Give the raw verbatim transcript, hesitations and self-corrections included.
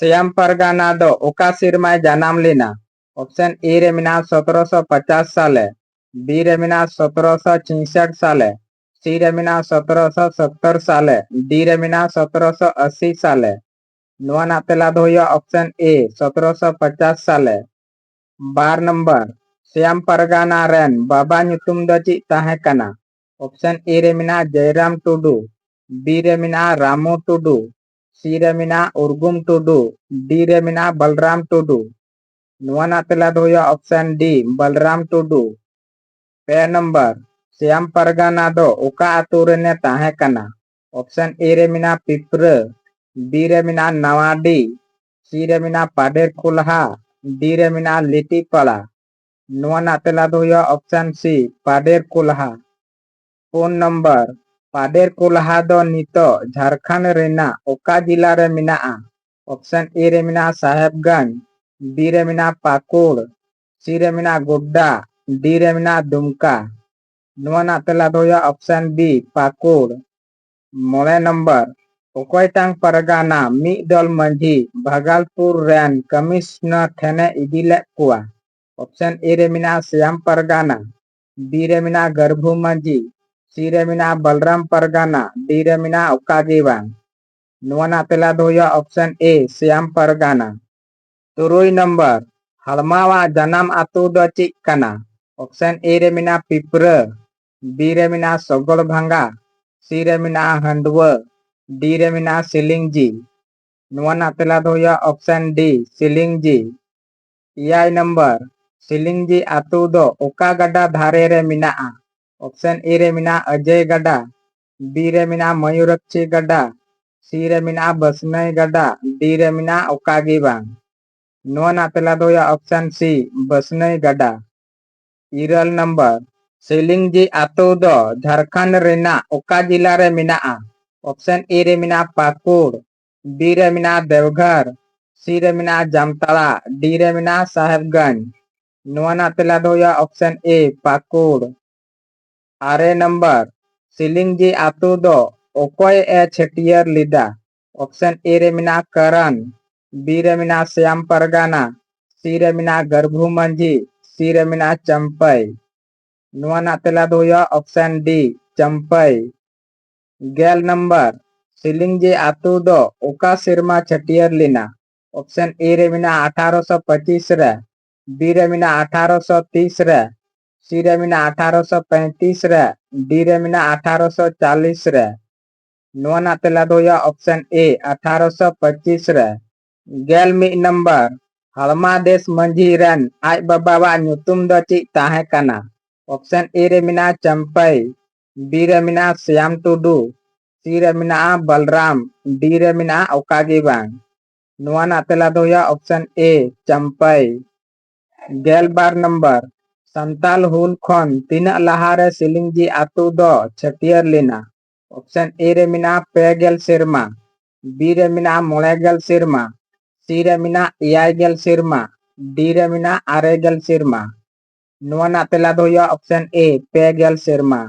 ᱥᱤᱭᱟᱢ ᱯᱟᱨᱜᱟᱱᱟ ᱫᱚ ᱚᱠᱟ ᱥᱮᱨᱢᱟᱭ ᱡᱟᱱᱟᱢ ᱞᱮᱱᱟ? ᱚᱯᱥᱮᱱ ᱮ ᱨᱮ ᱢᱮᱱᱟᱜᱼᱟ ᱥᱚᱛᱨᱚᱥᱚ ᱯᱚᱪᱟᱥ ᱥᱟᱞᱮ, ᱵᱤ ᱨᱮ ᱢᱮᱱᱟᱜᱼᱟ ᱥᱚᱛᱨᱚᱥᱚ ᱪᱷᱤᱭᱥᱚᱴ ᱥᱟᱞᱮ, ᱥᱤ ᱨᱮ ᱢᱮᱱᱟᱜᱼᱟ ᱥᱚᱛᱨᱚᱥᱚ ᱥᱚᱛᱛᱚᱨ ᱥᱟᱞᱮ, ᱰᱤ ᱨᱮ ᱢᱮᱱᱟᱜᱼᱟ ᱥᱚᱛᱨᱚᱥᱚ ᱟᱥᱤ ᱥᱟᱞᱮ᱾ ᱱᱚᱣᱟ ᱨᱮᱱᱟᱜ ᱛᱮᱞᱟ ᱫᱚ ᱦᱩᱭᱩᱜᱼᱟ ᱚᱯᱥᱮᱱ ᱮ, ᱥᱚᱛᱨᱚᱥᱚ ᱯᱚᱪᱟᱥ ᱥᱟᱞᱮ᱾ ᱵᱟᱨ ᱱᱚᱢᱵᱚᱨ, ᱥᱤᱭᱟᱢ ᱯᱟᱨᱜᱟᱱᱟ ᱨᱮᱱ ᱵᱟᱵᱟ ᱧᱩᱛᱩᱢ ᱫᱚ ᱪᱮᱫ ᱛᱟᱦᱮᱸ ᱠᱟᱱᱟ? ᱚᱯᱥᱮᱱ ᱮ ᱨᱮ ᱢᱮᱱᱟᱜᱼᱟ ᱡᱚᱭᱨᱟᱢ ᱴᱩᱰᱩ, ᱵᱤ ᱨᱮ ᱢᱮᱱᱟᱜᱼᱟ ᱨᱟᱢᱩ ᱴᱩᱰᱩ, ᱥᱤ ᱨᱮ ᱢᱮᱱᱟᱜᱼᱟ ᱩᱨᱜᱩᱢ ᱴᱩᱰᱩ, ᱰᱤ ᱨᱮ ᱢᱮᱱᱟᱜᱼᱟ ᱵᱟᱞᱨᱟᱢ ᱴᱩᱰᱩ᱾ ᱱᱚᱣᱟ ᱨᱮᱱᱟᱜ ᱛᱮᱞᱟ ᱫᱚ ᱦᱩᱭᱩᱜᱼᱟ ᱚᱯᱥᱮᱱ ᱰᱤ, ᱵᱟᱞᱨᱟᱢ ᱴᱩᱰᱩ᱾ ᱯᱮ ᱱᱚᱢᱵᱚᱨ, ᱥᱤᱭᱟᱢ ᱯᱟᱨᱜᱟᱱᱟ ᱫᱚ ᱚᱠᱟ ᱟᱛᱳ ᱨᱮᱱᱮ ᱛᱟᱦᱮᱸ ᱠᱟᱱᱟ? ᱚᱯᱥᱮᱱ ᱮ ᱨᱮ ᱢᱮᱱᱟᱜᱼᱟ ᱯᱤᱯᱨᱟᱹ, ᱵᱤ ᱨᱮ ᱢᱮᱱᱟᱜᱼᱟ ᱱᱟᱣᱟᱰᱤ, ᱥᱤ ᱨᱮ ᱢᱮᱱᱟᱜᱼᱟ ᱯᱟᱰᱮᱨ ᱠᱩᱞᱦᱟ, ᱰᱤ ᱨᱮ ᱢᱮᱱᱟᱜᱼᱟ ᱞᱤᱴᱤᱯᱟᱲᱟ᱾ ᱱᱚᱣᱟ ᱨᱮᱱᱟᱜ ᱛᱮᱞᱟ ᱫᱚ ᱦᱩᱭᱩᱜᱼᱟ ᱚᱯᱥᱮᱱ ᱥᱤ, ᱯᱟᱰᱮᱨ ᱠᱩᱞᱦᱟ᱾ ᱯᱩᱱ ᱱᱚᱢᱵᱚᱨ, ᱯᱟᱰᱮᱨ ᱠᱩᱞᱦᱟ ᱫᱚ ᱱᱤᱛᱚᱜ ᱡᱷᱟᱲᱠᱷᱚᱸᱰ ᱨᱮᱱᱟᱜ ᱚᱠᱟ ᱡᱮᱞᱟ ᱨᱮ ᱢᱮᱱᱟᱜᱼᱟ? ᱚᱯᱥᱮᱱ ᱮ ᱨᱮ ᱢᱮᱱᱟᱜᱼᱟ ᱥᱟᱦᱮᱵᱽᱜᱚᱸᱡᱽ, ᱵᱤ ᱨᱮ ᱢᱮᱱᱟᱜᱼᱟ ᱯᱟᱹᱠᱩᱲ, ᱥᱤ ᱨᱮ ᱢᱮᱱᱟᱜᱼᱟ ᱜᱳᱰᱰᱟ, ᱰᱤ ᱨᱮ ᱢᱮᱱᱟᱜᱼᱟ ᱫᱩᱢᱠᱟ᱾ ᱱᱚᱣᱟ ᱨᱮᱱᱟᱜ ᱛᱮᱞᱟ ᱫᱚ ᱦᱩᱭᱩᱜᱼᱟ ᱚᱯᱥᱮᱱ ᱵᱤ, ᱯᱟᱹᱠᱩᱲ᱾ ᱢᱚᱬᱮ ᱱᱚᱢᱵᱚᱨ, ᱚᱠᱚᱭᱴᱟᱝ ᱯᱟᱨᱜᱟᱱᱟ ᱢᱤᱫ ᱫᱚᱞ ᱢᱟᱹᱡᱷᱤ ᱵᱷᱟᱜᱟᱞᱯᱩᱨ ᱨᱮᱱ ᱠᱚᱢᱤᱥᱱᱟᱨ ᱴᱷᱮᱱᱮ ᱤᱫᱤ ᱞᱮᱫ ᱠᱚᱣᱟ? ᱚᱯᱥᱮᱱ ᱮ ᱨᱮ ᱢᱮᱱᱟᱜᱼᱟ ᱥᱤᱭᱟᱢ ᱯᱟᱨᱜᱟᱱᱟ, ᱵᱤ ᱨᱮ ᱢᱮᱱᱟᱜᱼᱟ ᱜᱟᱹᱨᱵᱷᱩ ᱢᱟᱹᱡᱷᱤ, ᱥᱤ ᱨᱮ ᱢᱮᱱᱟᱜᱼᱟ ᱵᱟᱞᱨᱟᱢ ᱯᱟᱨᱜᱟᱱᱟ, ᱰᱤ ᱨᱮ ᱢᱮᱱᱟᱜᱼᱟ ᱚᱠᱟ ᱜᱮ ᱵᱟᱝ᱾ ᱱᱚᱣᱟ ᱨᱮᱱᱟᱜ ᱛᱮᱞᱟ ᱫᱚ ᱦᱩᱭᱩᱜᱼᱟ ᱚᱯᱥᱮᱱ ᱮ, ᱥᱤᱭᱟᱢ ᱯᱟᱨᱜᱟᱱᱟ᱾ ᱛᱩᱨᱩᱭ ᱱᱚᱢᱵᱚᱨ, ᱦᱟᱲᱢᱟᱣᱟᱜ ᱡᱟᱱᱟᱢ ᱟᱹᱛᱩ ᱫᱚ ᱪᱮᱫ ᱠᱟᱱᱟ? ᱚᱯᱥᱮᱱ ᱮ ᱨᱮ ᱢᱮᱱᱟᱜᱼᱟ ᱯᱤᱯᱨᱟᱹ, ᱵᱤ ᱨᱮ ᱢᱮᱱᱟᱜᱼᱟ ᱥᱚᱜᱚᱲ ᱵᱷᱟᱸᱜᱟ, ᱥᱤ ᱨᱮ ᱢᱮᱱᱟᱜᱼᱟ ᱦᱟᱺᱰᱣᱟᱹ, ᱰᱤ ᱨᱮ ᱢᱮᱱᱟᱜᱼᱟ ᱥᱤᱞᱤᱝᱡᱤ᱾ ᱱᱚᱣᱟ ᱨᱮᱱᱟᱜ ᱛᱮᱞᱟ ᱫᱚ ᱦᱩᱭᱩᱜᱼᱟ ᱚᱯᱥᱮᱱ ᱰᱤ, ᱥᱤᱞᱤᱝᱡᱤ᱾ ᱮᱭᱟᱭ ᱱᱚᱢᱵᱚᱨ, ᱥᱤᱞᱤᱝᱡᱤ ᱟᱹᱛᱩ ᱫᱚ ᱚᱠᱟ ᱜᱟᱰᱟ ᱫᱷᱟᱨᱮ ᱨᱮ ᱢᱮᱱᱟᱜᱼᱟ? ᱚᱯᱥᱮᱱ ᱮ ᱨᱮ ᱢᱮᱱᱟᱜᱼᱟ ᱟᱡᱟᱹᱭ ᱜᱟᱰᱟ, ᱵᱤ ᱨᱮ ᱢᱮᱱᱟᱜᱼᱟ ᱢᱚᱭᱩᱨᱟᱠᱪᱷᱤ ᱜᱟᱰᱟ, ᱥᱤ ᱨᱮ ᱢᱮᱱᱟᱜᱼᱟ ᱵᱟᱹᱥᱱᱟᱹᱭ ᱜᱟᱰᱟ, ᱰᱤ ᱨᱮ ᱢᱮᱱᱟᱜᱼᱟ ᱚᱠᱟ ᱜᱮ ᱵᱟᱝ᱾ ᱱᱚᱣᱟ ᱨᱮᱱᱟᱜ ᱛᱮᱞᱟ ᱫᱚ ᱦᱩᱭᱩᱜᱼᱟ ᱚᱯᱥᱮᱱ ᱥᱤ, ᱵᱟᱹᱥᱱᱟᱹᱭ ᱜᱟᱰᱟ᱾ ᱤᱨᱟᱹᱞ ᱱᱚᱢᱵᱚᱨ, ᱥᱤᱞᱤᱝᱡᱤ ᱟᱹᱛᱩ ᱫᱚ ᱡᱷᱟᱲᱠᱷᱚᱸᱰ ᱨᱮᱱᱟᱜ ᱚᱠᱟ ᱡᱮᱞᱟ ᱨᱮ ᱢᱮᱱᱟᱜᱼᱟ? ᱚᱯᱥᱮᱱ ᱮ ᱨᱮ ᱢᱮᱱᱟᱜᱼᱟ ᱯᱟᱹᱠᱩᱲ, ᱵᱤ ᱨᱮ ᱢᱮᱱᱟᱜᱼᱟ ᱫᱮᱣᱜᱷᱚᱨ, ᱥᱤ ᱨᱮ ᱢᱮᱱᱟᱜᱼᱟ ᱡᱟᱢᱛᱟᱲᱟ, ᱰᱤ ᱨᱮ ᱢᱮᱱᱟᱜᱼᱟ ᱥᱟᱦᱮᱵᱽᱜᱚᱸᱡᱽ᱾ ᱱᱚᱣᱟ ᱨᱮᱱᱟᱜ ᱛᱮᱞᱟ ᱫᱚ ᱦᱩᱭᱩᱜᱼᱟ ᱚᱯᱥᱮᱱ ᱮ, ᱯᱟᱹᱠᱩᱲ᱾ ᱟᱨᱮ ᱱᱚᱢᱵᱚᱨ, ᱥᱤᱞᱤᱝᱡᱤ ᱟᱹᱛᱩ ᱫᱚ ᱚᱠᱚᱭ ᱮ ᱪᱷᱟᱹᱴᱭᱟᱹᱨ ᱞᱮᱫᱟ? ᱚᱯᱥᱮᱱ ᱮ ᱨᱮ ᱢᱮᱱᱟᱜᱼᱟ ᱠᱟᱨᱟᱱ, B ᱨᱮ ᱢᱮᱱᱟᱜᱼᱟ ᱥᱭᱟᱢ ᱯᱟᱨᱜᱟᱱᱟ, C ᱨᱮ ᱢᱮᱱᱟᱜᱼᱟ ᱜᱟᱹᱨᱵᱷᱩ ᱢᱟᱹᱡᱷᱤ, C ᱨᱮ ᱢᱮᱱᱟᱜᱼᱟ ᱪᱟᱢᱯᱟᱭ᱾ ᱱᱚᱣᱟ ᱨᱮᱱᱟᱜ ᱛᱮᱞᱟ ᱫᱚ ᱦᱩᱭᱩᱜᱼᱟ option D, ᱪᱟᱢᱯᱟᱭ᱾ ᱜᱮᱞ ᱱᱟᱢᱵᱟᱨ, ᱥᱤᱞᱤᱝᱡᱤ ᱟᱛᱳ ᱫᱚ ᱚᱠᱟ ᱥᱮᱨᱢᱟ ᱪᱷᱟᱹᱴᱭᱟᱹᱨ ᱞᱮᱱᱟ? Option A ᱨᱮ ᱢᱮᱱᱟᱜᱼᱟ ᱟᱴᱷᱟᱨᱚᱥᱚ ᱯᱚᱸᱪᱤᱥ ᱨᱮ, B ᱨᱮ ᱢᱮᱱᱟᱜᱼᱟ ᱟᱴᱷᱟᱨᱚᱥᱚ ᱛᱤᱥ ᱨᱮ, C ᱨᱮ ᱢᱮᱱᱟᱜᱼᱟ ᱟᱴᱷᱟᱨᱚᱥᱚ ᱯᱮᱸᱛᱤᱥ ᱨᱮ, D ᱨᱮ ᱢᱮᱱᱟᱜᱼᱟ ᱟᱴᱷᱟᱨᱚᱥᱚ ᱪᱟᱞᱤᱥ ᱨᱮ᱾ ᱱᱚᱣᱟ ᱨᱮᱱᱟᱜ ᱛᱮᱞᱟ ᱫᱚ ᱦᱩᱭᱩᱜᱼᱟ option A, ᱟᱴᱷᱟᱨᱚᱥᱚ ᱯᱚᱸᱪᱤᱥ ᱨᱮ᱾ ᱜᱮᱞ ᱢᱤᱫ ᱱᱟᱢᱵᱟᱨ, ᱦᱟᱲᱢᱟ ᱫᱮᱥ ᱢᱟᱹᱡᱷᱤ ᱨᱮᱱ ᱟᱡ ᱵᱟᱵᱟᱣᱟᱜ ᱧᱩᱛᱩᱢ ᱫᱚ ᱪᱮᱫ ᱛᱟᱦᱮᱸ ᱠᱟᱱᱟ? Option A ᱨᱮ ᱢᱮᱱᱟᱜᱼᱟ ᱪᱟᱢᱯᱟᱭ, B ᱨᱮ ᱢᱮᱱᱟᱜᱼᱟ ᱥᱭᱟᱢ ᱴᱩᱰᱩ, C ᱨᱮ ᱢᱮᱱᱟᱜᱼᱟ ᱵᱟᱞᱨᱟᱢ, D ᱨᱮ ᱢᱮᱱᱟᱜᱼᱟ ᱚᱠᱟ ᱜᱮ ᱵᱟᱝ᱾ ᱱᱚᱣᱟ ᱨᱮᱱᱟᱜ ᱛᱮᱞᱟ ᱫᱚ ᱦᱩᱭᱩᱜᱼᱟ option A, ᱪᱟᱢᱯᱟᱭ᱾ ᱜᱮᱞ ᱵᱟᱨ ᱱᱟᱢᱵᱟᱨ, ᱥᱟᱱᱛᱟᱞ ᱦᱩᱞ ᱠᱷᱚᱱ ᱛᱤᱱᱟᱹᱜ ᱞᱟᱦᱟᱨᱮ ᱥᱤᱞᱤᱝᱡᱤ ᱟᱛᱳ ᱫᱚ ᱪᱷᱟᱹᱴᱭᱟᱹᱨ ᱞᱮᱱᱟ? Option A ᱨᱮ ᱢᱮᱱᱟᱜᱼᱟ ᱯᱮ ᱜᱮᱞ ᱥᱮᱨᱢᱟ, B ᱨᱮ ᱢᱮᱱᱟᱜᱼᱟ ᱢᱚᱬᱮ ᱜᱮᱞ ᱥᱮᱨᱢᱟ, C ᱨᱮ ᱢᱮᱱᱟᱜᱼᱟ ᱮᱭᱟᱭ ᱜᱮᱞ ᱥᱮᱨᱢᱟ, D ᱨᱮ ᱢᱮᱱᱟᱜᱼᱟ ᱟᱨᱮ ᱜᱮᱞ ᱥᱮᱨᱢᱟ᱾ ᱱᱚᱣᱟ ᱨᱮᱱᱟᱜ ᱛᱮᱞᱟ ᱫᱚ ᱦᱩᱭᱩᱜᱼᱟ option A, ᱯᱮ ᱜᱮᱞ ᱥᱮᱨᱢᱟ᱾